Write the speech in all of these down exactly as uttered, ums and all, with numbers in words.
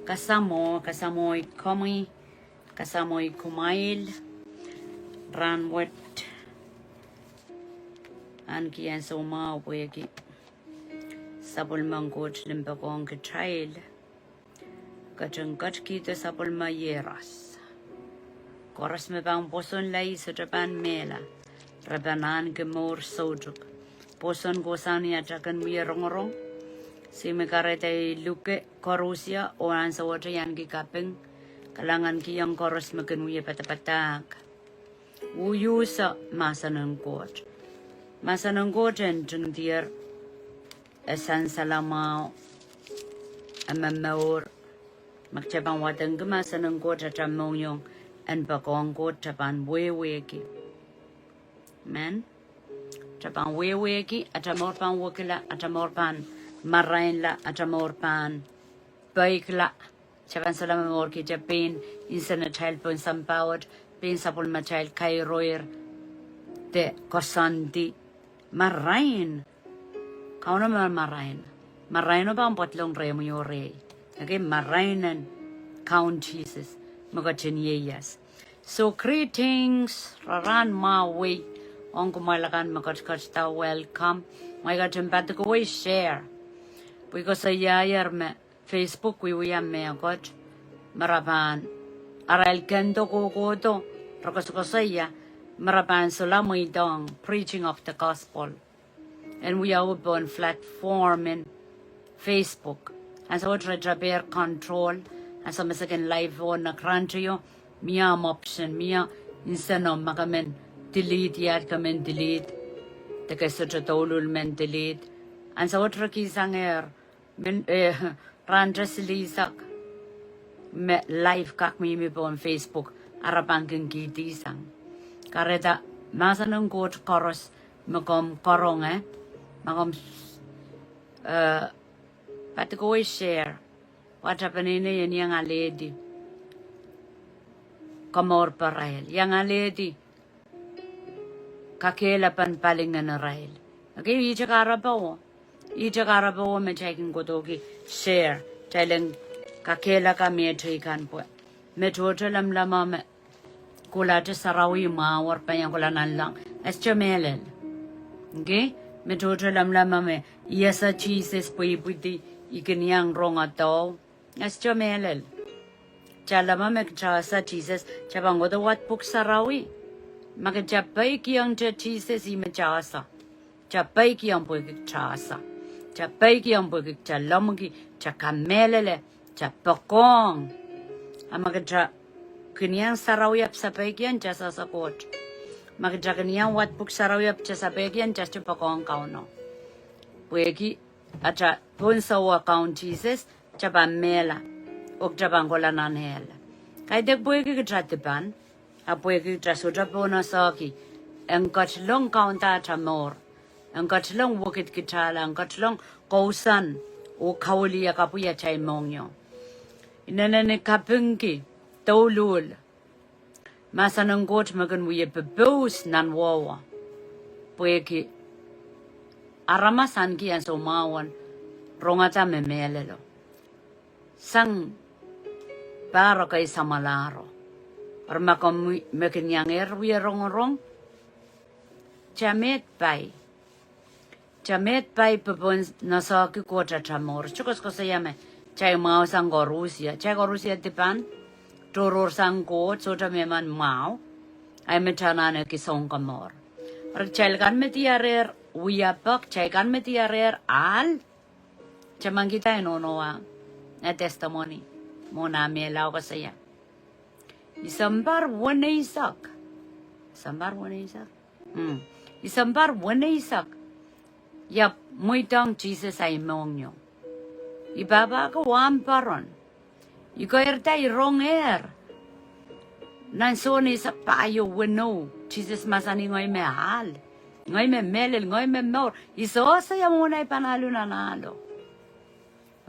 Kasamwo, kasamwo komwi, kasamwo kumwail. Rahnwet, ahneki ansou mwahu pwehki sapwellimen Koht limpoakohng kitail. Ketin ketikihdo sapwellime iehros. Koaros me pahn pwoson laih sohte pahn mehla. Re pahn ahneki mour soutuk. Pwoson kohsang ni atail kin wie rongorong. Ihme kahrehda I luke koarusie oh ansouwet I ahneki kaping. Kalahngan kihong koaros me kin wie padapadahk. Uhyuhso mahsen en Koht. Mahsen en Koht en ntingdier, e sansal mwahu, e momour. Ma kitail pahn wadengki mahsen en Koht atail mohngiong en poakohng Koht, kitail pahn wehwehki. Amen. Kitail pahn wehwehki, atail mour pahn wekila, atail mour pahn marainla, atail mour pahn peikla. Kitail pahn solahr momourkihte pein nsenatail pohn sampah wet, pein sapwellimatail kairoir de koasoandi. Marain. Kauno me marain. Maraino pahn pedolong rehmwi oh rehi. Okay, marain en Kaun Sises me ketin ieias. So greetings, rahn mwahu ong kumwail akan me ketiketda, welcome. Mwail ketin padikowei share. Pwe koasoiaier me Facebook wiewia mehkot, me re pahn, arail kendo kohkohdo, re koasokoasoia, me re pahn solahr mweidohng preaching of the gospel. En wiawi pohn platform en Facebook. Ansou wet re teper control, ansou me second live oh nekrantio, mie option, mie nsenoh ma ke men delete, iet ke men delete, de ke sohte douluhl men delete. Ansou wet re kihsangehr, men, eh, rahn te silihsek me live kak mihmi pohn Facebook, a re pahn kin kihdi sang. Kahrehda mahsen en Koht koaros me komw karonge, ma komw, eh, padikowei share, wata peneinei en iang alehdi komour pwarail, iang alehdi kakehlapen palingehn arail. Okay, ihte kahrepe wo. Ihte kahrepe wo me kitail kin kohdohki share. Kitail en kakehlaka mehteikan pwe me tohto lamalam me kohla te sarawi mwahu, re pahn iang kohla nanleng. E sohte mehlel. Okay? Me tohto lamalam me I ese Sises pwe I pwidi, I kin iang rong adoh. E sohte mehlel. Kitail lamalam me kitail ese Sises, kitail pahn kohdo wad Pwuhk Sarawi. Ma kitail peikiong te Sises, ihme kitail ese. Kitail peikiong pwehki kitail ese. Kitail peikiong pwehki kitail lemmwiki, kitail kamehlele, kitail poakohng. A ma kitail kin iang sarawi ahpw sapeikiong, kitail sehse Koht. Ma kitail kin iang wad Pwuhk Sarawi ahpw kitail sapeikiong, kitail sohte poakohng Kauno. Pwehki atail pohnsou Kaun Sises, kitail pahn mehla, oh kitail pahn kohla nan ehl. Kaidehk pwehki kitail dipan, a pwehki kitail sohte pohn esehki, en ketilong kaunda atail mour, en ketilong wekid kitail, en ketilong kousoan, oh kawiliakapwih atail mohngiong. I inenen kapingki, douluhl, mahsen en Koht me kin wie pepous nan wehwe. Pwehki aramas ahneki ansou mwahu en rongada me mehlelo. Sang pahro kei samwalahro. Eri ma komw me kin iangehr wie rongorong, kitail met pai. Kitail met pai pwe pohn esehki Koht atail mour. Kitail koasokoasoia me kitail mwahu sang koarusie. Kitail koarusie dipan, tohrohr sang Koht, sohte mehmen mwahu. Ahi me kitail anahne ki Sounkomour. Eri kitail kan me diarehr wiepe, kitail kan me diarehr ahl. Kitail men kihda nohno ah testimony. Mwohn ah mehla koasoia. I sounpar weneisek. Sounpar weneisek. Mm. I sounpar weneisek. I ahpw mweidohng Sises ahi mohngiong. I pahpa ko wahn paron. I koirda, I rongehr. Nan Sohn eisek pahieu weneu, Sises mahsanih, ngehi me ahl. Ngehi me mehlel, ngehi me mour. I sehse ia mwomwen ei pahn alu nan ahlo.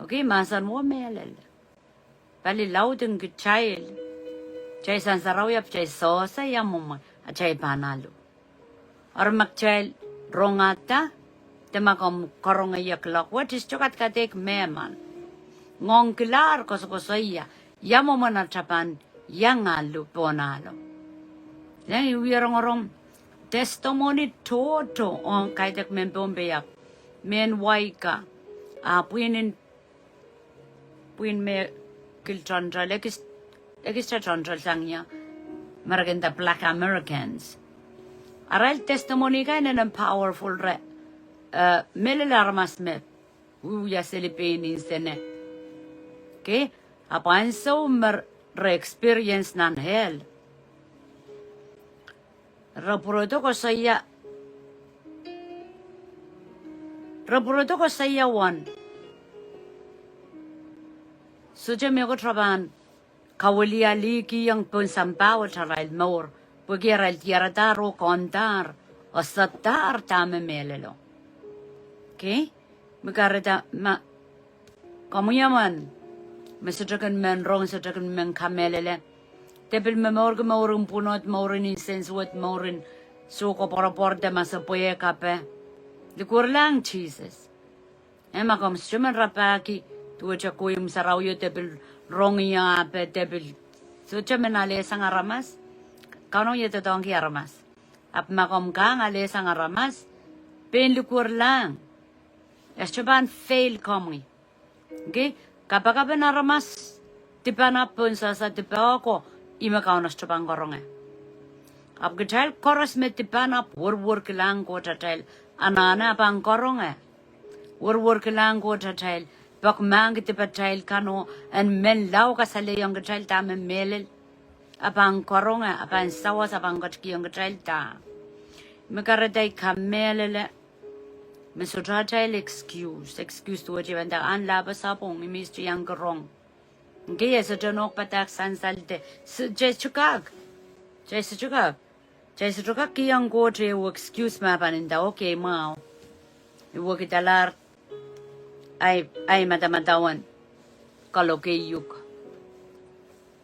Okay, mahsen wo mehlel. Pali laud en kitail, kitail sansarawi ahpw kitail sehse ia mwomwen atail pahn alu. Eri ma kitail rongada, de ma komw karonge ia clock wet, I sohte kadkadeik mehmen. ngoangkilahr koasokoasoia ia mwomwen atail pahn iang ale pohn ahlo. Nan I wie rongorong testimony tohto ong kaidehk mehn Pohnpei ahpw mehn wai ka, ah, pwihn en pwihn me kil toantoal, ekis, ekis toantoal sang ia, American, the Black Americans. Arail testimony kan inenen powerful, re, eh, mehlel aramas me wia seli pein insene. Okay? Ahpw ansou me re experience nan hell, re pwurodo koasoia, re pwurodo koasoia uwen sohte mehkot re pahn kawilialihkihong pohn sampah wet arail mour, pwehki arail diaradahr oh kohndahr, oh sadahr dahme mehlelo. Okay? Me kahrehda ma komwi emen me sohte kin men rong, sohte kin men kamehlele, de pil momourki mouren pwunod, mouren insensuwed, mouren soh koapworopwor de masepwehk ape, likwerlahng Sises. Eh, ma komw sohte men rapahki duwehte kohieng sarawio, de pil rong ie ape, de pil sohte men alehsang aramas, Kauno iei doadoahngki aramas. Ahpw ma komw kak alehsang aramas, pein likwerlahng. E sohte pahn fail komwi. Okay? Kapakapen aramas dipan ahpw pohn sasa dipe ko, ih me Kauno sohte pahn karonge. Ahpw kitail koaros me dipan ahpw werwerkilahng Koht atail anahne, e pahn karonge. Werwerkilahng Koht atail pekmahk dipatail kan oh en men lao kasalehiong kitail dahme mehlel, e pahn karonge, e pahn sawas, e pahn ketikihong kitail dah? Me kahrehda I kamehlele me sohte atail excuse, excuse duwehte I pahn dah, ahn lahpo sapwung, I mih, sohte iang rong. Okay, e sohte nohk padahk sansal de, se, kitail sohte kak, kitail sohte kak, kitail sohte kak kihong Koht ehu excuse me pahn nda, okay, mwahu, I wekidalahr ahi, ahi madamadau en kaloke uhk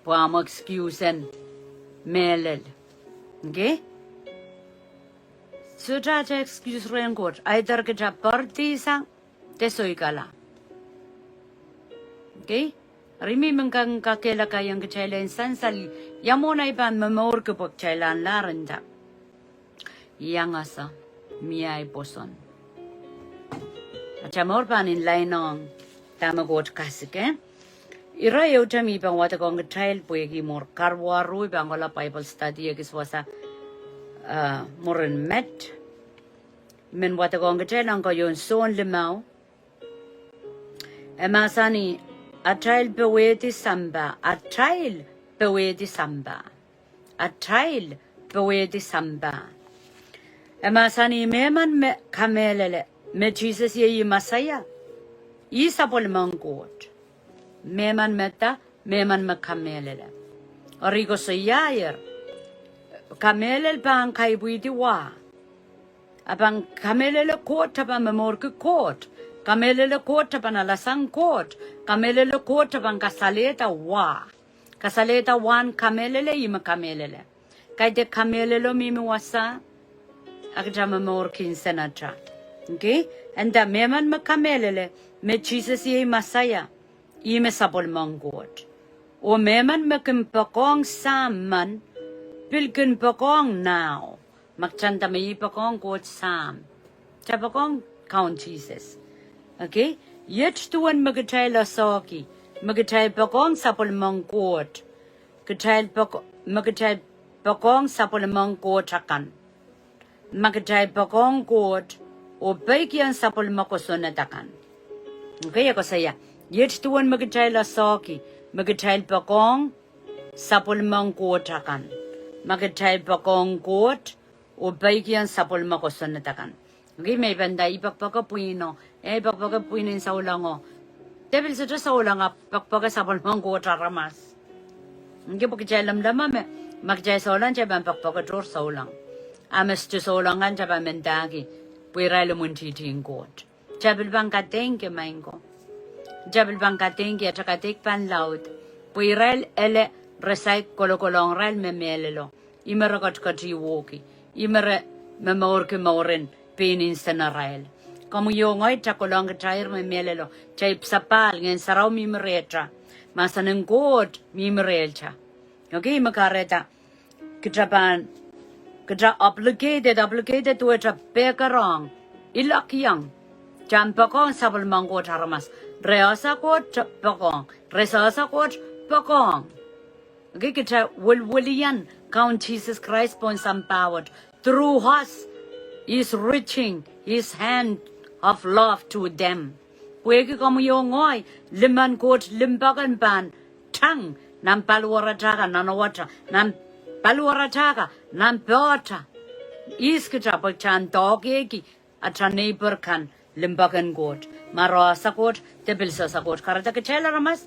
pwe ahmw excuse en mehlel. Okay? Sohte atail excuse rehn Koht, either kitail poaridi sang de soikala. Okay? Eri mie mehn kak kakehlakaiong kitail en sansal, ia mwohn ahi pahn momourki pwe kitail anahne nda, iang ese mie ahi pwoson. Atail mour pahn inlainong dahme Koht kasik. Ire ehute me I pahn wadekohng kitail pwehki mour karuwaru, I pahn kohla Bible study ekis wasa, eh, mwurin met. I men wadekohng kitail ong keieun Sohn limau. E mahsanih, atail powehdi sampah, atail powehdi sampah, atail powehdi sampah. E mahsanih, mehmen me kamehlele me Sises iei ih Mesaia, ih sapwellimen Koht. Mehmen me da, mehmen me kamehlele. Eri koasoiaier, kamehlele pahn kaipwihdi wa. A pahn kamehlele Koht, a pahn momourki Koht. Kamehlele Koht, a pahn alasang Koht. Kamehlele Koht, a pahn kasalehda wa. Kasalehda wahn kamehlele, ih me kamehlele. Kaidehk kamehlele mihmi wasa, a kitail momourki nsenatail. Okay? Eri mehmen me kamehlele me Sises iei Mesaia, ih me sapwellimen Koht. Oh mehmen me kin poakohng Sahm men, pil kin poakohng nao. Ma kitail nda me I poakohng Koht Sahm, kitail poakohng Kaun Sises. Okay? Iet duwen me kitail asohki, me kitail poakohng sapwellimen Koht, kitail poak-, me kitail poakohng sapwellimen Koht akan. Ma kitail poakohng Koht oh peikiong sapwellime kosonned akan. Okay, e koasoia, iet duwen me kitail asohki, me kitail poakohng sapwellimen Koht akan. Ma kitail poakohng Koht oh peikiong sapwellime kosonned akan. Okay, me I pahn nda I poakpoake pwihno, eh, I poakpoake pwihn en souleng o. Depil sohte souleng, a poakpoake sapwellimen Koht aramas. Okay, pwe kitail lemleme me, ma kitail souleng, kitail pahn poakpoake tohr souleng. A me sohte souleng kan kitail pahn mendahki pwe irail imwintihtihn Koht. Kitail pil pahn kadeingki, maing ko. Kitail pil pahn kadeingki, atail kadeik pahn laud. Pwe irail ele, re saik kolokolohng irail me mehlelo. Ih me re ketiketihwohki. Ih me re momourki mouren pein nsenarail. komwi oh ngehi, kitail kolahng kitail me mehlelo, kitail ipwsapahl, Ngehn Sarawi mihmi rehta, mahsen en Koht mihmi rehta. Okay, me kahrehda kitail pahn, kitail obligated, obligated duwehte pehkerehng, iloak iang, kitail en poakohng sapwellimen Koht aramas. Re ese Koht, poakohng. Re sohte ese Koht, poakohng. Okay, kitail welwelian Kaun Sises Krais pohn sampah wet. Through us, He is reaching His hand of love to them. Pwehki komwi oh ngehi, limen Koht limpoak en pahn tang nan paliwaratail kan, nan ewata, nan paliwaratail kan, nan pehtail. Ihs kitail, pwe kitail en doadoahngki atail neighbor kan limpoak en Koht, ma re ese Koht de pil sohte ese Koht. Kahrehda kitail aramas,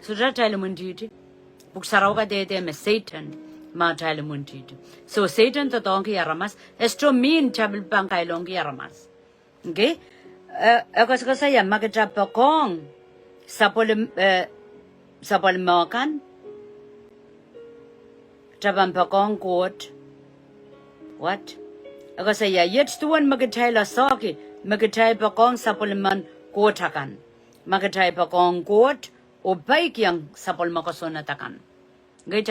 sohte atail imwintihti. Pwuhk Sarawi kadehde me Sehdan me atail imwintihti. So Sehdan doadoahngki aramas, e sohte mean kitail pil pahn kailongki aramas. Okay? Eh, e koasokoasoia, ma kitail poakohng sapwellime, eh, sapwellime kan, kitail pahn poakohng Koht. What? E koasoia, iet duwen me kitail esehki, me kitail poakohng sapwellimen Koht akan. Ma kitail poakohng Koht, oh peikiong sapwellime kosonned akan. Ngehi,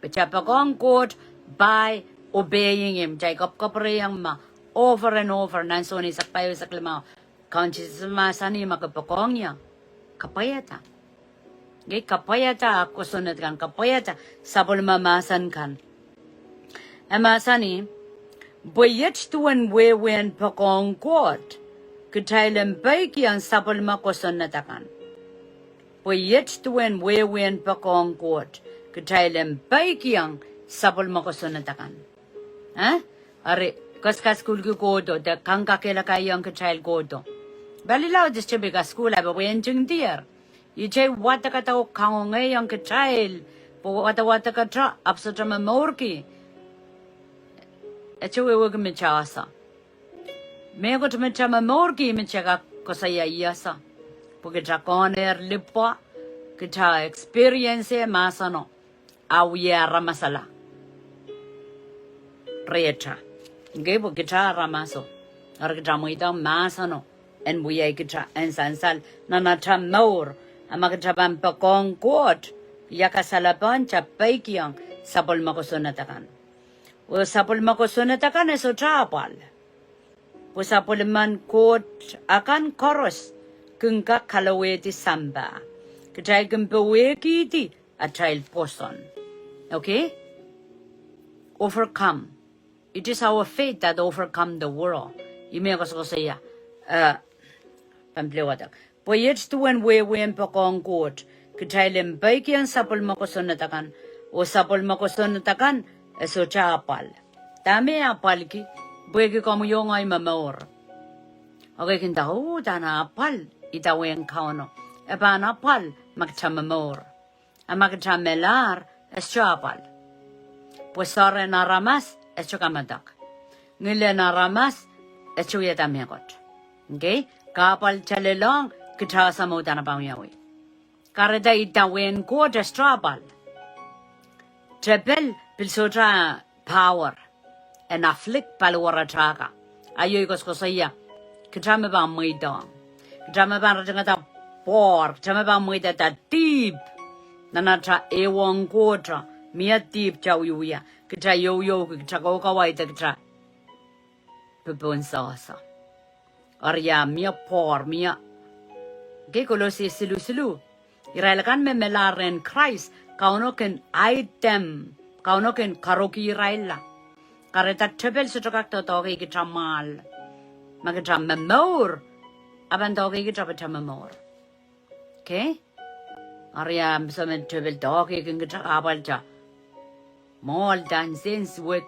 kitail poakohng Koht by obeying Him. Kitail kapwkapwurehiong me over and over, nan Sohn eisek pahieu, eisek limau. Kaun Sises mahsanih me ke poakohng ie, kapwaiada. Ngehi, kapwaiada kosonned kan, kapwaiada sapwellime mahsen kan. E mahsanih, pwe iet duwen wehwehn poakohng Koht, kitail en peikiong sapwellime kosonned akan. Pwe iet duwen wehwehn poakohng Koht, kitail en peikiong sapwellime kosonned akan. Eh? Eri, koaskaskulki kohdo, de kangkakehlakaiong kitail kohdo. Pali laud, ihs te pil kasukuhl, ahpw pwe e ntingdier. Ihte wadek katail oh kangoangehiong kitail, pwe wadawad katail ahpw sohte momourki. Ihte wehwehki me kitail ese. Mehkot me kitail momourki me kitail kak koasoia ih ese. Pwe kitail kohnehr lipwa, kitail experience mahseno. A wia aramasala. Rehta. Ngehi, pwe kitail aramaso. Eri kitail mweidohng mahseno en wia kitail en sansal nan atail mour. A ma kitail pahn poakohng Koht, ia kasalepen kitail peikiong sapwellime kosonned akan. Oh sapwellime kosonned akan e sohte apwal. Pwe sapwellimen Koht akan koaros kin kak kalowehdi sampah. Kitail kin powehkihdi atail pwoson. Okay? Overcome. It is our faith that overcome the world. Ih me koasokoasoia. Eh, pahn pil wadek. Pwe iet duwen wehwehn poakohng Koht, kitail en peikiong sapwellime kosonned akan, oh sapwellime kosonned akan e sohte apwal. Dahme apwalki? Pwehki komwi oh ngehi momour. Okay, kin nda, oh, dahme apwal idawehn Kauno? E pahn apwal ma kitail momour. A ma kitail melahr, e sohte apwal. Pwe soahren aramas e sohte kamadok. Ngilen aramas e sohte wiahda mehkot. Okay? Kahpwal kitail lelohng, kitail ese me udahn e pahn wiawi. Kahrehda idawehn Koht e sohte apwal. Tepel pil sohte power en afflict paliwaratail kan. Aio I koasokoasoia, kitail me pahn mweidohng. Kitail me pahn ritingada pwoar, kitail me pahn mweidada dihp. Nan atail ehuong Koht, mie dihp kitail wiewia. Kitail iouiouki, kitail kaukawaida, kitail popohn sehse. Eri ia mie pwoar, mie. Kei Kolose silusilu. Irail akan me melahr rehn Krais, Kauno kin aidem, Kauno kin karoki irailla. Kahrehda tepel sohte kak doadoahngki kitail mwahl. Ma kitail momour, a pahn doahngki kitail pwe kitail momour. Okay? Eri ia soh me tepel doahngki kitail kahpwal kitail mwohl, dancing with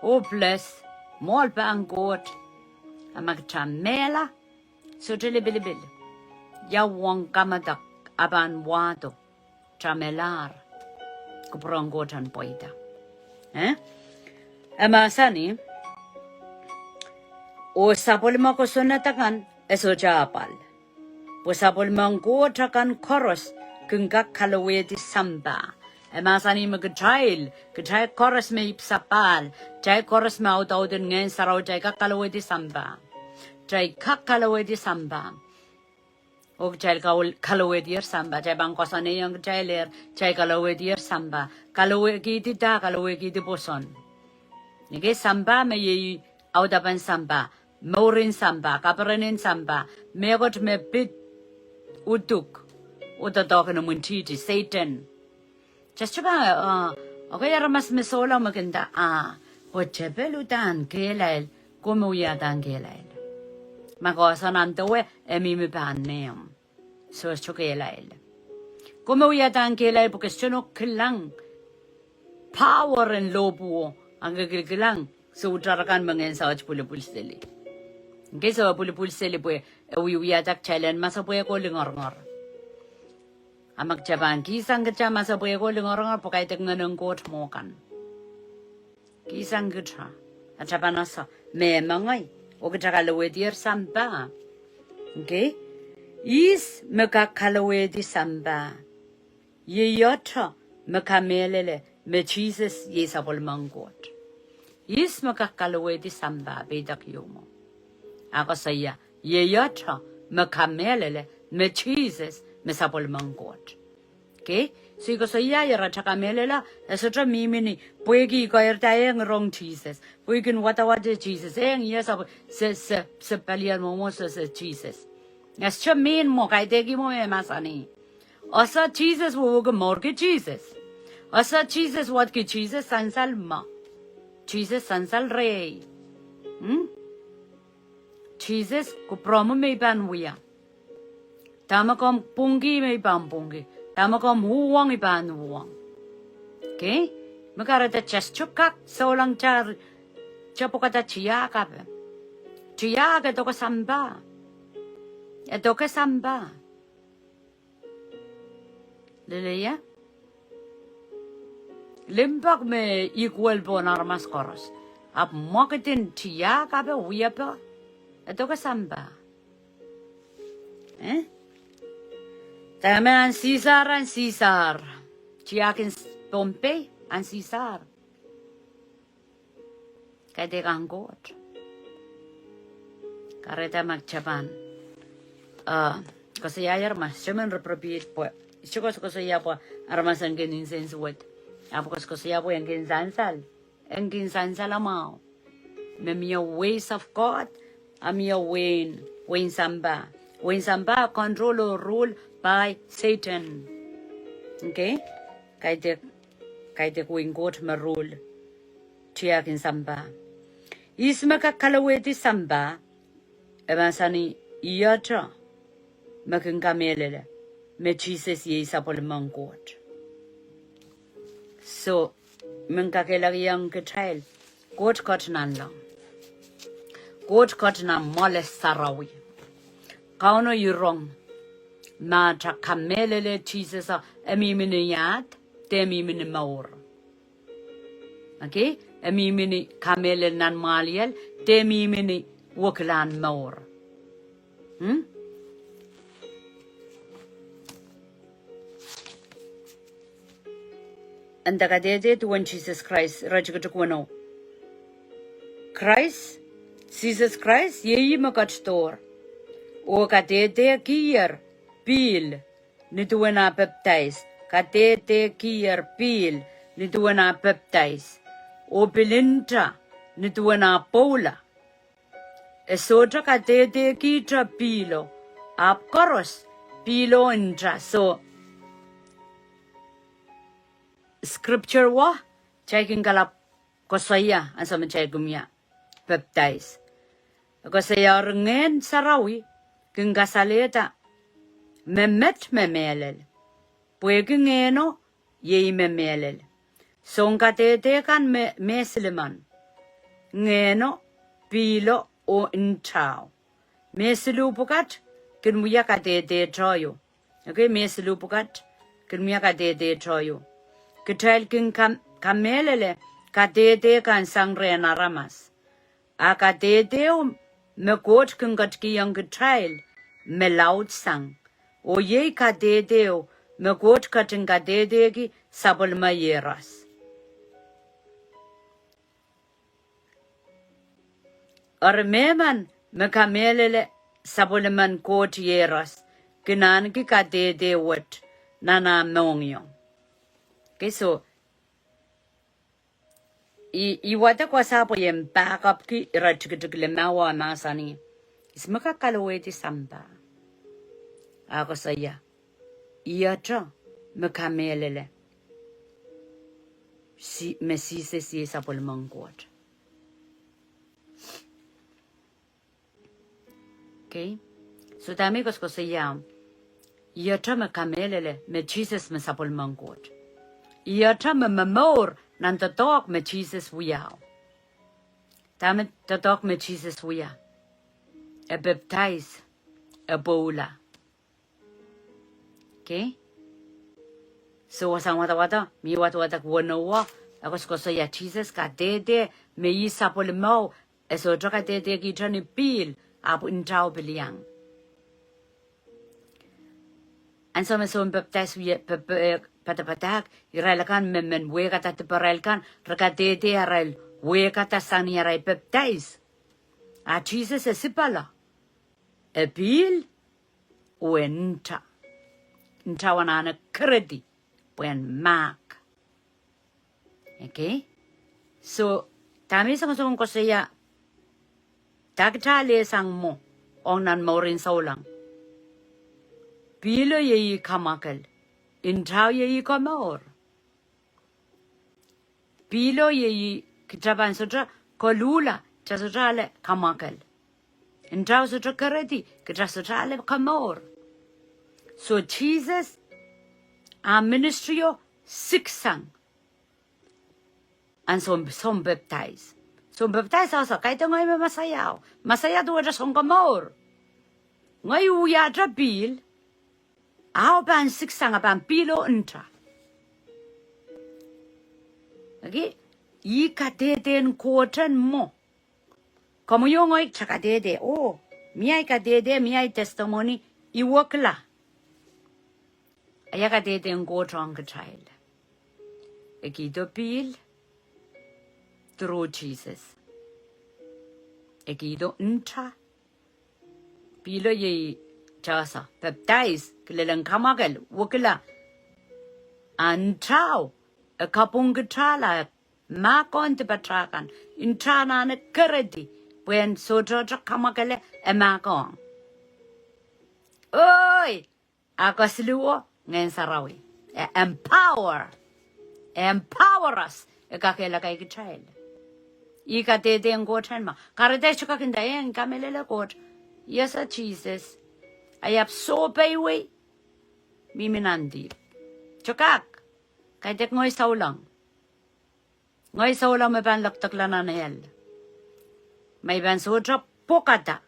hopeless, mwohl pahn Koht. A ma kitail mehla, sohte lipilipil. Ia uwen kamadok a pahn wahdo? Kitail melahr. Kupwuren Koht en pweida. Eh? E mahsanih, oh sapwellime kosonned akan e sohte apwal. Pwe sapwellimen Koht akan koaros kin kak kalowehdi sampah. E mahsanih me kitail, kitail koaros me ipwsapahl, kitail koaros me audaudin Ngehn Sarawi, kitail kak kalowehdi sampah. kitail kak kalowehdi sampah. Oh kitail kal-, kalowehdier sampah. Kitail pahn koasoanehdi ong kitailehr, kitail kalowehdier sampah. Kalowehkihdi dah? Kalowehkihdi pwoson. Nike sampah me iei audapen sampah, mourin sampah, kaperenen sampah, mehkot me pid uduk, oh doadoahk en imwintihti, Sehdan. Just ba, uh, okay, aramas me sohla me kin nda, ah, pwe tepel uhdahn kehlail, komw wiahda kehlail. Ma koasoan dewe, e mihmi pahn nehm. So, sohte kehlail. Komw wiahda kehlail pwe ke sohte kilang power en lohpwuo, a ke kilkilang soutarakan me ngehn saut pwulopwul seli. Nike soh pwulopwul seli pwe e wiwiahda kitail en masepwehko lingorongor. A ma kitail pahn kihsang kitail masepwehko lingorongor pwe kaidehk Ngehn en Koht mwo kan. Kihsang kitail, a kitail pahn ese me mengei, oh kitail kalowehdier sampah. Okay? Ihs me kak kalowehdi sampah? Ieiet me kamehlele me Sises iei sapwellimen Koht. Ihs me kak kalowehdi sampah, peidek ieu mwo. A koasoia, ieiet me kamehlele me Sises me sapwellimen Koht. Okay? So I koasoia, iei ira kak kamehlele, e sohte mihmi ni, pwehki I koairda e ngirohng Sises, pwehki I wadawad Sises, e ngirohng se, se, se palian mwomwohdiso se Sises. E sohte mihmi mwo, kaidehk mwo me mahsanih. Ese Sises wehwehki mourki Sises. Ese Sises wadki Sises sansal ma. Sises sansal rehi. Hmm? Sises kupwuromwi me I pahn wia. Dahme komw pwungki me I pahn pwungki. Dahme komw uhwong I pahn uhwong. Okay? Me kahrehda just kak souleng tar, tepwokada tiahk ape. Tiahk e doke sampah. E doke sampah. Lelehia? Limpoak me equal pohn aramas koaros. Ahpw mwekid en tiahk ape wiepe. E doke sampah. Eh? Dahme ahn Sisar, ahn Sisar. Tiahk en s-, Pohnpei, ahn Sisar. Kaidehk ahn Koht. Kahrehda ma kitail pahn, uh, koasoiaier ma, sohte men reprepit pwe, sohte koasokoasoia pwe aramas en kin nsensuwed. Ahpw koasokoasoia pwe en kin sansal. En kin sansal mwahu. Me mie ways of God, a mie wehin, wehin sampah. Wehin sampah control oh rule by Satan. Okay? Kaidehk, kaidehk wehin Koht me rule. Tiahk en sampah. Ihs me kak kalowehdi sampah, e mahsanih ieiet me kin kamehlele me Sises iei sapwellimen Koht. So, men kakehlakiong kitail, Koht Koht Nanleng. Koht Koht Nanmwoale Sarawi. Kauno irong, ma kitail kamehlele Sises, e mihmi ni iahd, de mihmi ni mour. Okay? E mihmi ni kamehlele nan mwahliel, de mihmi ni wekilahn mour. Hmm? Nda kadehde duwen Sises Krais, iretikitik weneu. Krais, Sises Krais, iei me ketidohr. Oh kadehdehkier pihl ni duwen ah pepdais, kadehdehkier pihl ni duwen ah pepdais, oh pil nta ni duwen ah pwoula. E sohte kadehdehkihte pihlo, ahpw koaros pihlo nta. So, scripture wet, kitail kin kalap koasoia, ansou me kitail kin wia pepdais. E koasoia eri Ngehn Sarawi kin kasalehda me met me mehlel. Pwehki Ngehno iei me mehlel. Soun kadehde kan me, me silimen. Ngehno, pihlo, oh ntao. Me siluh pwukat kin wia kadehde tohto. Okay, me siluh pwukat kin wia kadehde tohto. Kitail kin kam-, kamehlele kadehde kan sang rehn aramas. A kadehdeo me Koht kin ketikihong kitail me laudsang. Oh iei kadehdeo me Koht ketin kadehdehki sapwellime ieros. Eri mehmen me kamehlele sapwellimen Koht Iehros kin ahneki kadehde wet nan ah mohngiong. Okay, so I, I wadek wasa pwe I en back up ki ire tikitik limau, a mahsanih, ihs me kak kalowehdi sampah? A koasoia, ihte me kamehlele Si-, me Sises iei sapwellimen Koht. Okay. So dahme I koasokoasoia, ihte me kamehlele me Sises me sapwellimen Koht. Ihte me momour nan doadoahk me Sises wiahu. Dahme doadoahk me Sises wia? E pepdais, e pwoula. Okay. So wasahn wadawado, mie wadawad weneu, e koasokoasoia Sises kadehde me ih sapwellimomwi, e sohte kadehdehkihte ni pihl, ahpw ntao pil iang. Ansou me soun pepdais wie, pe, pe, padapadahk, irail akan me men wehkada diparail kan, re kadehde arail wehkada sang ni arail pepdais. A Sises e sipala. E pihl, oh e nta. Nta anahne keredi, pwehn mahk. Okay? So, dahme I songosong koasoia, dah kitail sang mwo, ong nan mouren souleng. Pihlo iei kamwakel. Ntao iei komour. Pihlo iei kitail pahn sohte koluhla, kitail sohte ale kamwakel. Ntao sohte keredi, kitail sohte ale komour. So Sises, ah ministry o siksang. Ahn soun, soun pepdais. Soun pepdais ese, kaidehn ngehi me Mesaia. Mesaia duwehte Sounkomour. Ngehi wiahte pihl. Ahi pahn siksang, a pahn pihlo nta. Okay? Ih kadehdehn Koht en mwo. Komwi oh ngehi kitail kadehde. Oh, mie ahi kadehde, mie ahi testimony, I wekila. Ia kadehdehn Koht ong kitail? E kihdo pihl through Sises. E kihdo nta. Pihlo iei tasa, pepdais, kilelen kamwakel, wekila. A ntao, e kapwung kitail, e mahkohng dipatail kan, nta anahne keredi, pwehn sohte kamwakele, e mahkohng. Oi, a kesiluh o, Ngehn Sarawi. E empower. E empower us. E kakehlaka kitail. Ih kadehdehn Koht en mwo. Kahrehda I sohte kak nda, eh, I kamehlele Koht. Ih ese Sises. I ahpw sohpeiwei. Mihmi nan dihp. Sohte kak. Kaidehk ngehi souleng. Ngehi souleng me pahn lekdekla nan hell. Ma I pahn sohte pwokada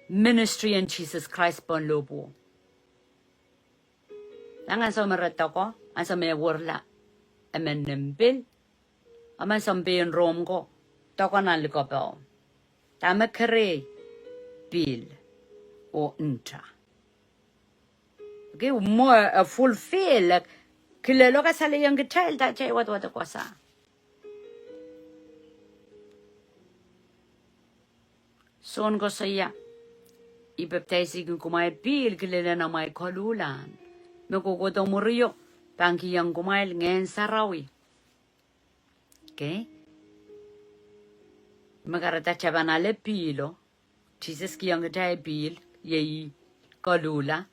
ministry en Sises Krais pohn lohpwuo. Nan ansou me re doko, ansou me werla emen nim pihl, emen sounpei en Rom ko, doko nan likapw o. Dahme kerei? Pihl oh nta. Okay, mwo e fulfill, e kilelo kasalehiong kitail dah kitail wadwadek wasa. Sohn koasoia, I pepdaisihki kumwail pihl kilelen amwail koluhlahn. Me kohkohdo mwurio, pahn kihong kumwail Ngehn Sarawi. Okay? Me kahrehda kitail pahn ale pihlo. Sises kihong kitail pihl, iei koluhla.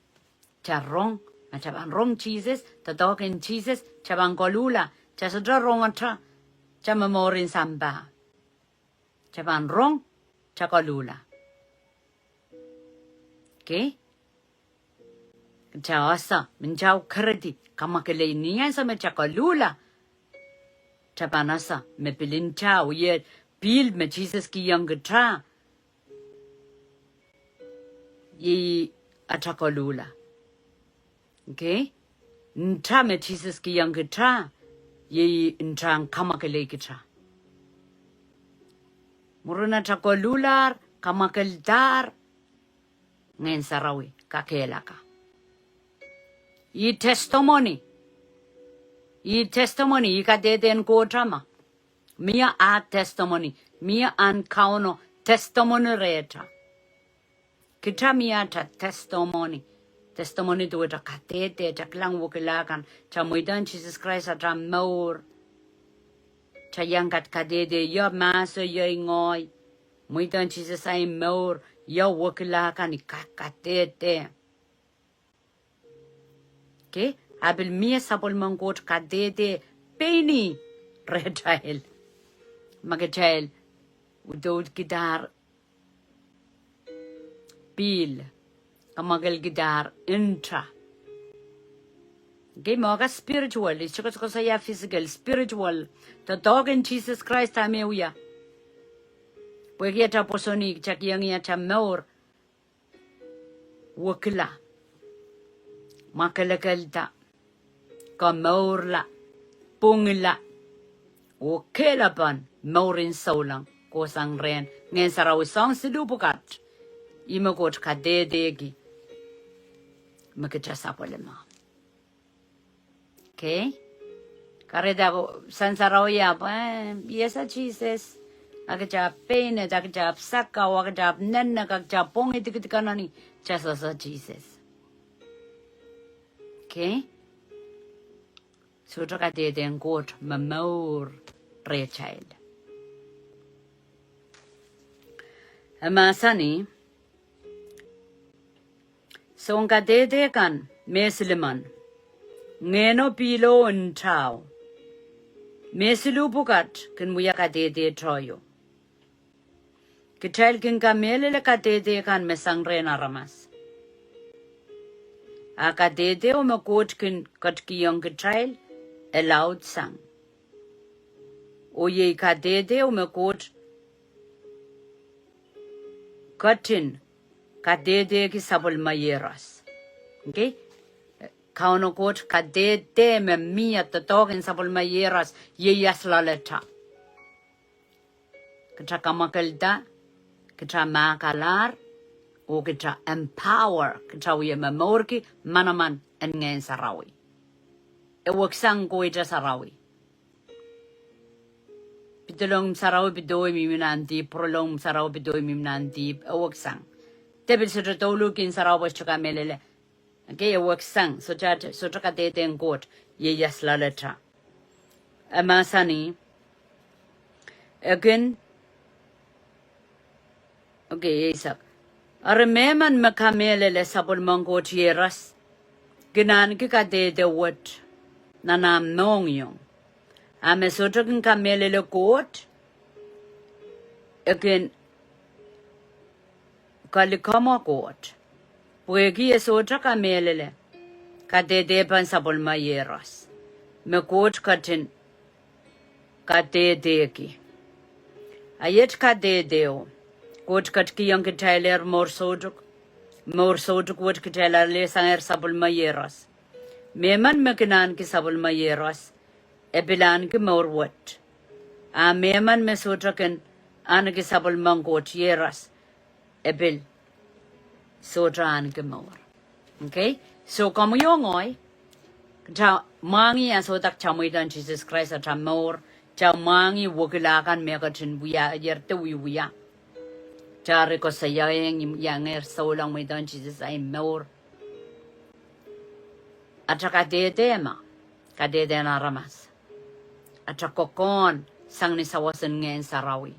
Kitail rong, ma kitail pahn rong Sises, doadoahk en Sises, kitail pahn koluhla. Kitail sohte rongete, kitail momour en sampah. Kitail pahn rong, kitail koluhla. Okay? Kitail ese, me ntao keredi, kamwakelei ni ansou me kitail koluhla. Kitail pahn ese, me pihl ntao, iei pihl me Sises kihong kitail. Iei atail koluhla. Okay? Nta me Sises kihong kitail, iei nta en kamwakelei kitail. Mwurin atail koluhlahr, kamwakeldahr, Ngehn Sarawi kakehlaka. Ih testimony. Ih testimony, ih kadehdehn Koht mwo. Mie ah testimony, mie ahn Kauno testimony rehta. Kita mie ata testimony. Testimony duwehte kadehde, kita kilang wekila kan, kita mweidohng Sises Krais ata mour. Kita iang kat kadehde, ia mahso, ia ngoahi. Mweidohng Sises ahi mour, ia wekila kan, I kak kadehde. Okay? A pil mie sapwellimen Koht kadehde pein ih rehtail. Ma kitail udoudkidahr pihl, kamwakelkidahr nta. Okay, mwo ka spiritual, I sohte koasoia physical, spiritual. Doadoahk en Sises Krais a me wia. Pwehki ata pwoson ih, kita kihong ih ata mour. Wekila. Mwakelekelda. Komourla. Pwungla. Oh kehlapen mouren souleng. Kohsang rehn Ngehn Sarawi soahng siluh pwukat. Ih me Koht kadehdehki me kita sapwellime. Okay? Kahrehda sang sarawi ahpw, eh, I ese Sises. A kita pein et, a kita ahpw sakau, a kita ahpw nenne, a kita pwong idikidikanohni, kita sehse Sises. Okay? Sohte kadehde en Koht me mour rehtail. E mahsanih, soun kadehde kan, me silimen, ngehno, pihlo, ntao, me siluh pwukat kin wia kadehde tohto. Kitail kin kamehlele kadehde kan me sang rehn aramas. A kadehde o me Koht kin ketikihong kitail, e laudsang. Oh iei kadehde o me Koht ketin kadehdehki sapwellime iehros. Okay? Kauno Koht kadehde me mie doadoahk en sapwellime iehros, ieias loalata. Kita kamwakelda, kita mahkalahr, oh kita empower, kita wie momourki manaman en Ngehn Sarawi. E weksang kohta sarawi. Pidolong sarawi pidowi mihmi nan dihp, pwurolong sarawi pidowi mihmi nan dihp, e weksang. De pil sohte douluhki en sarawi pwe sohte kamehlele. Okay, e weksang, sohte, sohte kadehde en Koht, ieias loalata. E mahsanih, e kin Okay, eisek. Eri mehmen me kamehlele sapwellimen Koht iehros, kin ahneki kadehde wet nan ahmw mohngiong. A me sohte kin kamehlele Koht, e kin kalikamwe Koht. Pwehki e sohte kamehlele kadehdepen sapwellime iehros, me Koht ketin kadehdehki. A iet kadehde o, Koht ketikihong kitailehr mour soutuk, mour soutuk wet kitail alehsangehr sapwellime iehros. Mehmen me kin ahneki sapwellime iehros, e pil ahneki mour wet. A mehmen me sohte kin ahneki sapwellimen Koht iehros, e pil sohte ahneki mour. Okay? So, komwi oh ngehi, kita mwahngih a sohda kita mweidohng Sises Krais ata mour, kita mwahngih wekila kan me ketin wia, ier de wiewia. Kita eri koasoiaiong, iangehr souleng, mweidohng Sises ahi mour. Ata kadehde ma, kadehde en aramas. Ata kokohn, sang ni sawas en Ngehn Sarawi.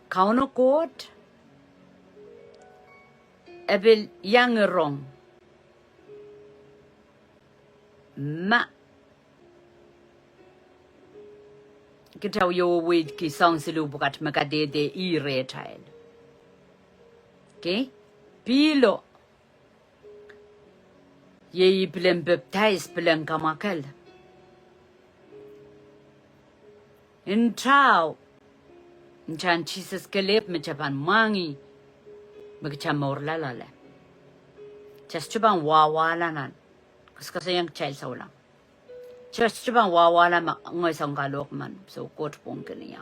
Kauno Koht, e pil iang rong ma kita wie weweidki soahng siluh pwukat me kadehde ih rehtail. Okay? Pihlo. Iei pilen pepdais, pilen kamwakel. Ntao, ntahn Sises kelehpw me kita pahn mwahngih, me kita mourla loale. Kita sohte pahn wahwahla nan. Koasokoasoiong kitail souleng. Kita sohte pahn wahwahla ma ngehi soang kalohk men, so Koht pwongkin ie.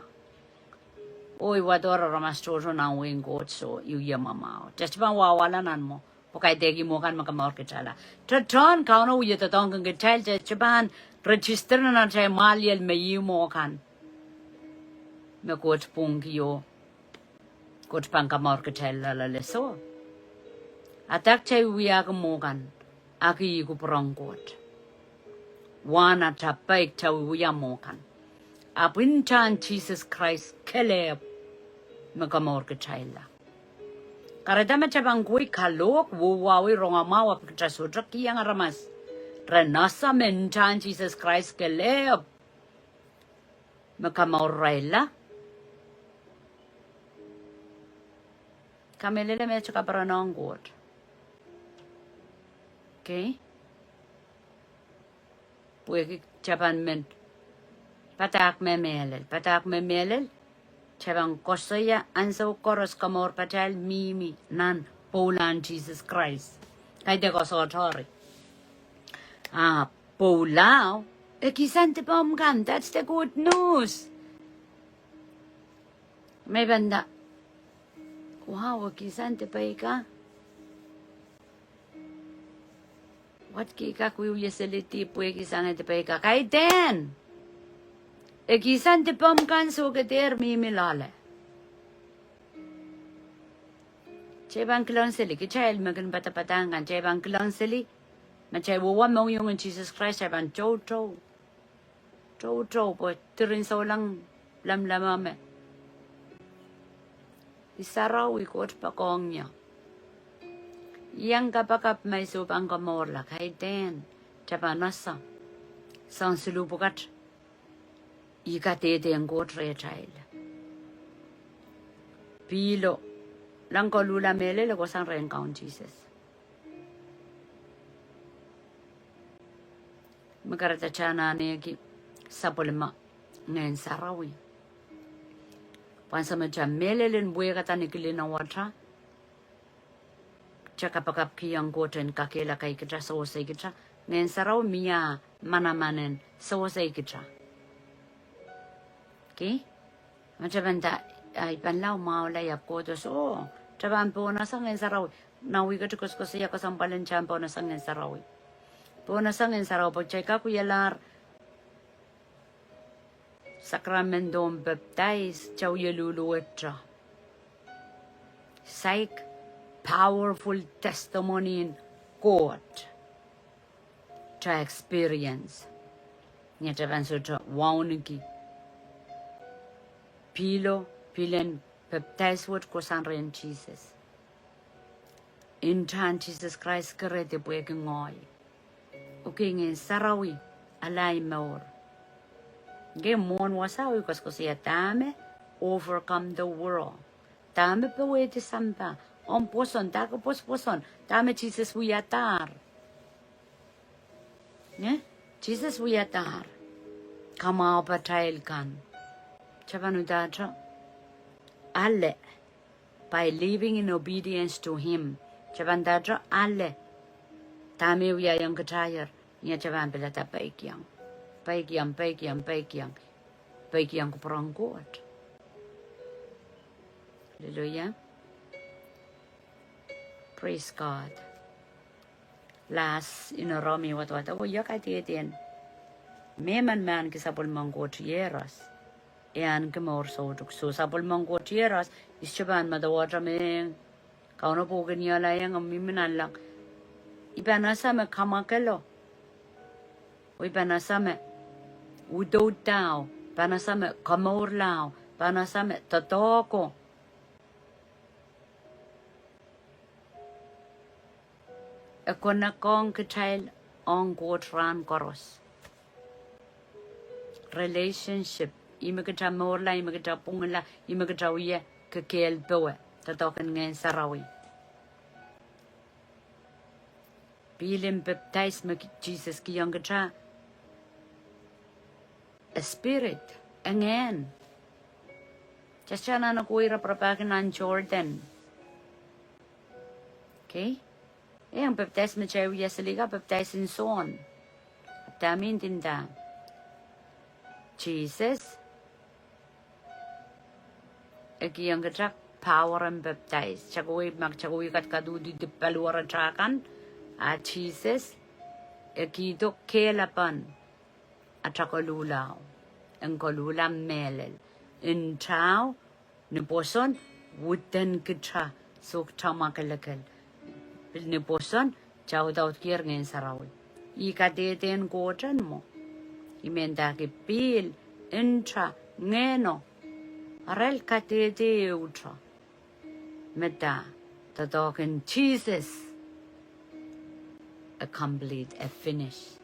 Oh, I wahdo aramas tohto nan wehin Koht, so I wie mwamwahu. Kita sohte pahn wahwahla nan mwo. Pwe kaidehk ihmwo kan me komourkitailla. Tohtohn Kauno wie doadoahngkin kitail, kita sohte pahn register nan atail mwahliel me ihmwo kan. me Koht pwungki oh Koht pahn kamour kitail loale. So, adak kitail wiwiahki mwo kan, a ki kupwuren Koht. Wahn atail peik kitail wiwia mwo kan. Ahpw ntahn Sises Krais kelehpw me kamour kitailla. Kahrehda ma kitail pahn kohwei kalohk, wehwehki rongamwahu, ahpw kitail sohte kihong aramas ren ese me ntahn Sises Krais kelehpw me kamour irailla. Kamehlele me kitail kaperen ong Koht. Okay? Pwehki kitail pahn men padahk me mehlel, padahk me mehlel, kitail pahn koasoia ansou koaros kamour patail mihmi nan pwoulahn Sises Krais. Kaidehk koasoatori. Ah, pwoula, e kihsang dipomw kan, that's the good news. Me pahn nda, wow, e kihsang dipe ka. Wat ki kak wiewia seli dihp pwehki sang e dipe ka. Kaidehn. E kihsang dipomw kan, soh, ke dehr mihmi loale. Kitail pahn kilahng seli, kitail me kin padapadahk kan, kitail pahn kilahng seli, ma kitail wehwe mohngiong en Sises Krais, kitail pahn toutou. Toutou pwe diren souleng lemleme me I sarawi, Koht poakohng ie. Iang kapakap ma I soh pahn kamourla, kaidehn, kitail pahn ese. Sang siluh pwukat, I kadehdehng Koht rehtail. Pihlo, lang koluhla mehlel e kohsang rehn Kaun Sises. Me kahrehda kitail anahne ki sapwellime Ngehn Sarawi. Pwe ansou me kitail mehlel en wehkada ni kilin ewata, kitail kapakapkihong Koht en kakehlaka kitail, sewese kitail, Ngehn Sarawi mie manaman en sewese kitail. Okay? Ma kitail pahn nda, ah, I pahn lao mwahula, I ahpw kohdo, soh, kitail pahn pohnese Ngehn Sarawi. Nan wihk et I koasokoasoia kesempwal en kitail pohnese Ngehn Sarawi. Pohnese Ngehn Sarawi pwe kitail kak wialahr sakrament en pepdais, kitail wie luhluhwet. Saik, powerful testimony en Koht. Kitail experience. Ni atail pahn sohte wauneki. Pihlo, pihl en pepdais wet kohsang rehn Sises. Ntahn Sises Krais kerehdi pwehki ngehi. Okay, Ngehn Sarawi ale ahi mour. Ngehi mwohn wasa I koasokoasoia dahme overcome the world. Dahme powehdi sampah. Omw pwoson, dahke pwosopwoson. Dahme Sises wiadahr. Nge? Sises wiadahr. Kamwahu patail kan. Kitail pahn uhdahte ale. By living in obedience to him. Kitail pahn uhdahte ale. Dahme wiahiong kitail. Ni atail pahn pilada peikiong. Peikiong, peikiong, peikiong. Peikiong kupwuren Koht. Hallelujah. Praise God. Lahs inorom I wadawad, oh, I kadehdehn. Mehmen me ahneki sapwellimen Koht iehros, e ahneki mour soutuk. Soh, sapwellimen Koht iehros, I sohte pahn medewe me Kauno pwoukin ie laieng oh mihmi nanleng. I pahn ese me kamwakelo. Oh I pahn ese me udoudao, pahn ese me komourlao, pahn ese me doadoahko. E connect-ong kitail ong Koht rahn koaros. Relationship, ihme kitail mourla, ihme kitail pwungla, ihme kitail wie kekehl powe, doadoahk en Ngehn Sarawi. Pihl en pepdais me ki-, Sises kihong kitail, e spirit, e ngehn. Kitail anahne kohwei raparapahki nan Jordan. Okay? E ong pepdais me kitail wia seli ka pepdais en Sohn. Ahpw dahme I ndinda? Sises e kihong kitail power en pepdais. Kitail kohwei, ma kitail kohwei kadkadauhdi dipel were takan, a Sises e kihdo kehlapen atail koluhlao, en koluhla mehlel. ntao, ni pwoson, widen kita, soh kita mwakelekel. Pil ni pwoson, kita audaudkier Ngehn Sarawi. Ih kadehde en Koht en mwo. I men ndahki pihl, nta, ngehno. Arail kadehde ehute. Me da, doadoahk en Sises. A complete, a finish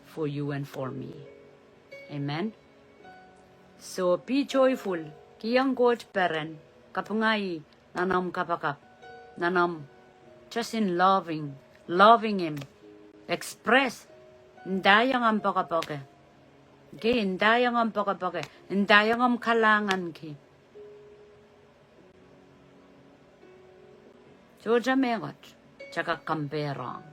for you and for me. Amen. So be joyful. Kihong Koht peren. Kapinga ih nan omw kapakap. Nan omw just in loving, loving him. Express. Ndaiong omw poakepoake. Okay, ndaiong omw poakepoake. Ndaiong omw kalahnganki. Sohte mehkot, kita kak compare ong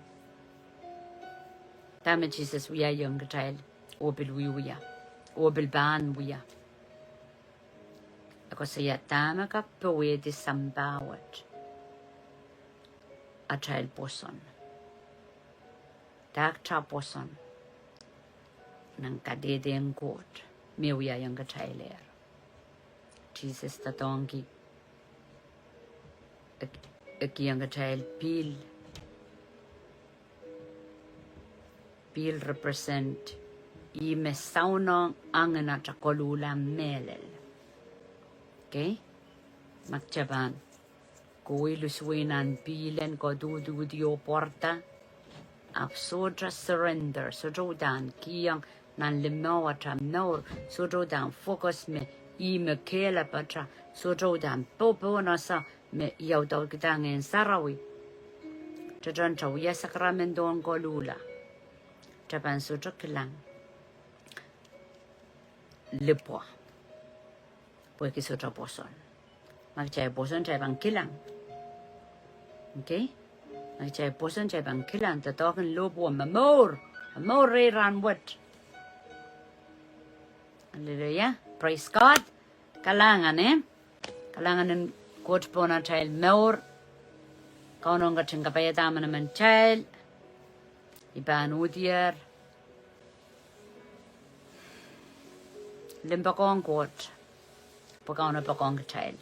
dahme Sises wiahiong kitail, oh pil wiewia, oh pil pahn wia. E koasoia dahme kak powehdi sampah wet atail pwoson. Dah kita pwoson nan kadehde en Koht me wiahiong kitailehr. Sises doadoahngki, e, e kihong kitail pihl. Pihl represent ih me souneng angin ata koluhla mehlel. Okay? Ma kita pahn kohwei lusuwei nan pihl en koduduhdi oh pwarada, ahpw sohte surrender, sohte uhdahn kihong nan limau ata mour, sohte uhdahn focus me ih me kehlail pahta, sohte uhdahn popohnese me ih audaudkihda Ngehn Sarawi. Teten kita wia sakrament en koluhla, kita pahn sohte kilang lipwa. Pwehki sohte pwoson. Ma kitail pwoson, kitail pahn kilang. Okay? Ma kitail pwoson, kitail pahn kilang doadoahk en lohpwuo me mour, me mour rehi rahnwet. Hallelujah. Praise God. Kalahngan, eh? Kalahngan en Koht pohn atail mour. Kauno ketin kapaiada emenemen kitail. I pahn uhdier. Limpoak ong Koht. Pwe Kauno poakohng kitail.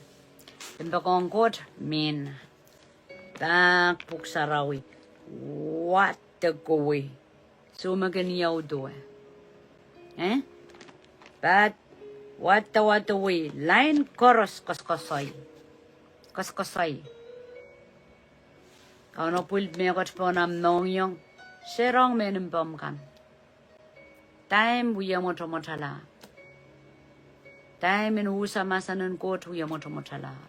Limpoak ong Koht, I men pahn pwuhk sarawi wadawad. Soh, me kin iouduwe. Eh? Pahn wadawad, lain koaros koasoakoasoi. Koasoakoasoi. Kauno pwil mehkot pohn omw mohngiong. Sehse rong mehn mpomw kan. Time wie mwotomwotalahr. Time en usa mahsen en Koht wie mwotomwotalahr.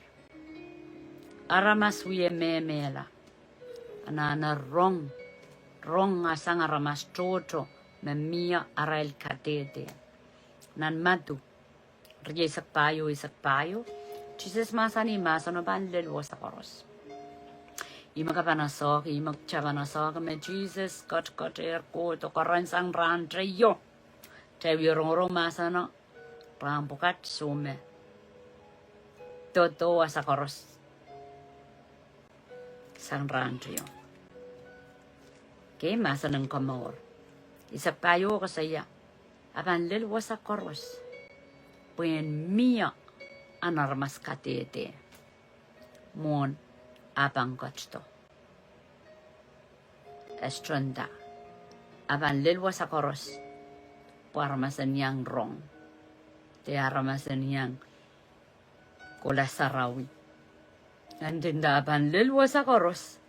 Aramas wie mehmehla. Anahne rong, rong sang aramas tohto me mie arail kadehde. Nan Madiu rieisek pahieu, eisek pahieu, Sises mahsanih, mahseno pahn lel wasa koaros. Ih me ke pahn asohki, ih me kita pahn asohki me Sises ketiket, er kohdo, keren sang rahn teio. Kitail wie rongorong mahseno rahn pwukat, soh, me doadoahk wasa koaros sang rahn teio. Okay, mahsen en komour. Eisek pahieu koasoia, e pahn lel wasa koaros pwehn mie ahn aramas kadehde mwohn e pahn ketido. Estronda. E pahn lel wasa koaros pwe aramas en iang rong, de aramas en iang kohla sarawi. Ntinda e pahn lel wasa koaros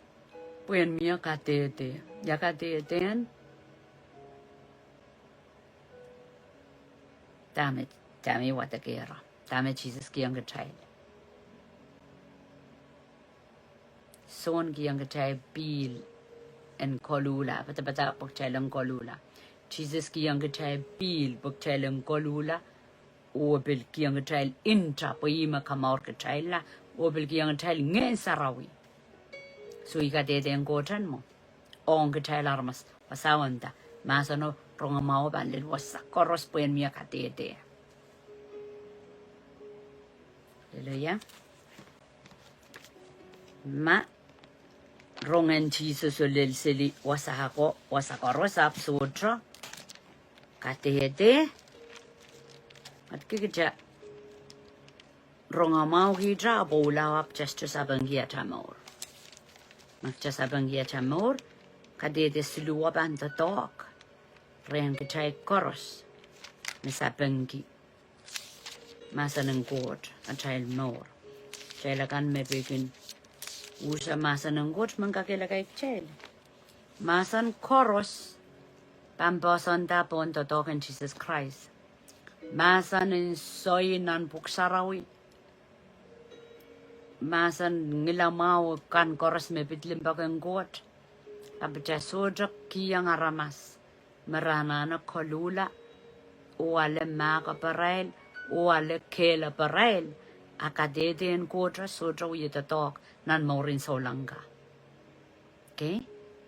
pwehn mie kadehde. Ia kadehde? Dahme, dahme wadekehro, dahme Sises kihong kitail. Sohn kihong kitail pihl en koluhla, padapadahk pwe kitail en koluhla. Sises kihong kitail pihl pwe kitail en koluhla. Oh pil kihong kitail nta pwe ih me kamour kitailla. Oh pil kihong kitail Ngehn Sarawi. Soh, ih kadehde en Koht en mwo ong kitail aramas. Wasa wanda, mahseno rongamwahu pahn lel wasa koaros pwehn mie kadehde. Hallelujah. Ma rongen Sises oh lel seli wasa ako, wasa koaros, ahpw sohte kadehde. Ahpw kikita, rongamwahu kita pwe ulawa pwe kita sohte sapengki atail mour. Ma kita sapengki atail mour, kadehde siluh pahn doadoahk rehn kitail koaros me sapengki mahsen en Koht atail mour. Kitail akan me pil kin usa mahsen en Koht men kakehlakai kitail. Mahsen koaros pahn poahsoanda pohn doadoahk en Sises Krais. Mahsen en soai nan Pwuhk Sarawi, mahsen ngilamwahu kan koaros me pid limpoak en Koht. Ahpw kita sohte kihong aramas me re anahne koluhla, oh ale mahkeparail, oh ale kehlaparail, a kadehde en Koht sohte wie doadoahk nan mour en souleng ka. Okay?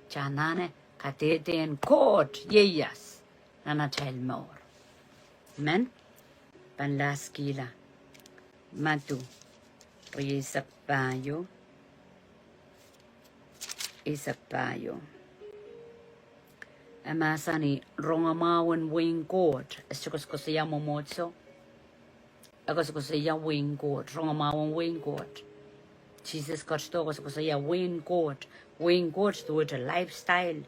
Kita anahne kadehde en Koht ieias nan atail mour. Amen. Pahn last kihla. Madiu rieisek pahieu, eisek pahieu. E mahsanih rongamwahu en wehin Koht. E sohte koasokoasoia mwomwohdiso. E koasokoasoia wehin Koht, rongamwahu en wehin Koht. Sises ketido koasokoasoia wehin Koht. Wehin Koht duwehte lifestyle.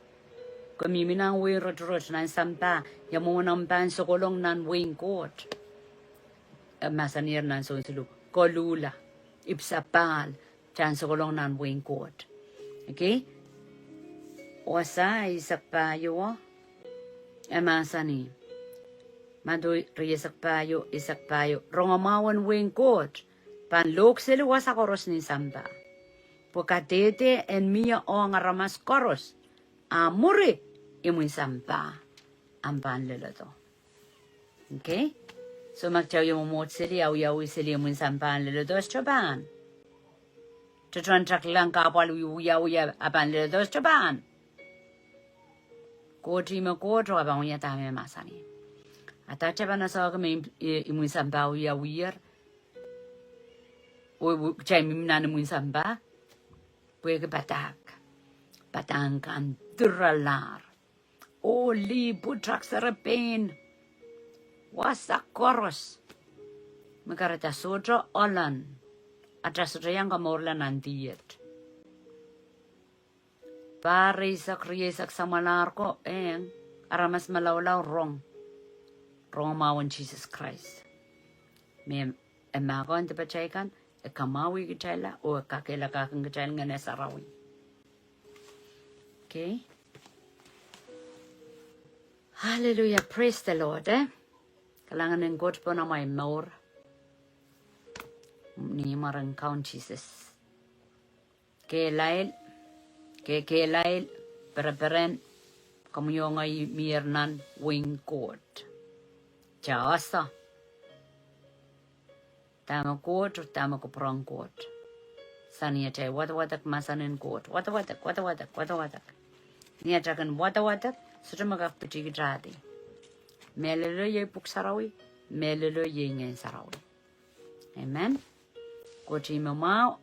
Ke mihmi nan wehin rotorot nan sampah, ia mwomwen omw pahn sokolong nan wehin Koht? E mahsanier nan Sounsilu, koluhla, ipwsapahl, kita en sokolong nan wehin Koht. Okay? Wasa eisek pahieu, e mahsanih, Madiu rieisek pahieu, eisek pahieu, rongamwahu en wehin Koht pahn lohkseli wasa koaros nin sampah. Pwe kadehde en mie ong aramas koaros, a mwuri imwin sampah ahmw pahn leledo. Okay? So ma kita wie mwomwohd seli, a wiawi seli imwin sampah en leledo, sohte pahn. Tohtohn taklahng kahpwal wiawi a pahn leledo, sohte pahn. Koht ih me Koht, oh e pahn wia dahme e mahsanih. A dahkte pahn asohki me imwin sampah wiawier? Oh kita mihmi nan imwin sampah pwehki padahk. Padahk kan diralahr. Oh lih, pwutak, serepein, wasa koaros. Me kahrehda sohte ohlon, a kita sohte iang komourla nan diet. Pahr eisek, rieisek samwalahr ko, eng, aramas malaulau rong, rongamwahu en Sises Krais. Me e mahkohng dipatail kan, e kamwahwih kitailla, oh e kakehlakahkin kitail Ngehn Sarawi. Okay. Hallelujah. Praise the Lord, eh? Kalahngan en Koht pohn amwail mour. Ni mwaren Kaun Sises. Kehlail, ke kehlail, pereperen, komwi oh ngehi mier nan wehin Koht. Kita ese dahme Koht, dahme kupwuren Koht. Sang ni atail wadawadek mahsen en Koht. Wadawadek, wadawadek, wadawadek. Ni atail kin wadawadek, sohte me kak pitihkitahdi. Mehlelo iei Pwuhk Sarawi, mehlelo iei Ngehn Sarawi. Amen. Koht ih me mwahu,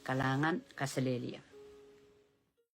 kalahngan, kaselehlie.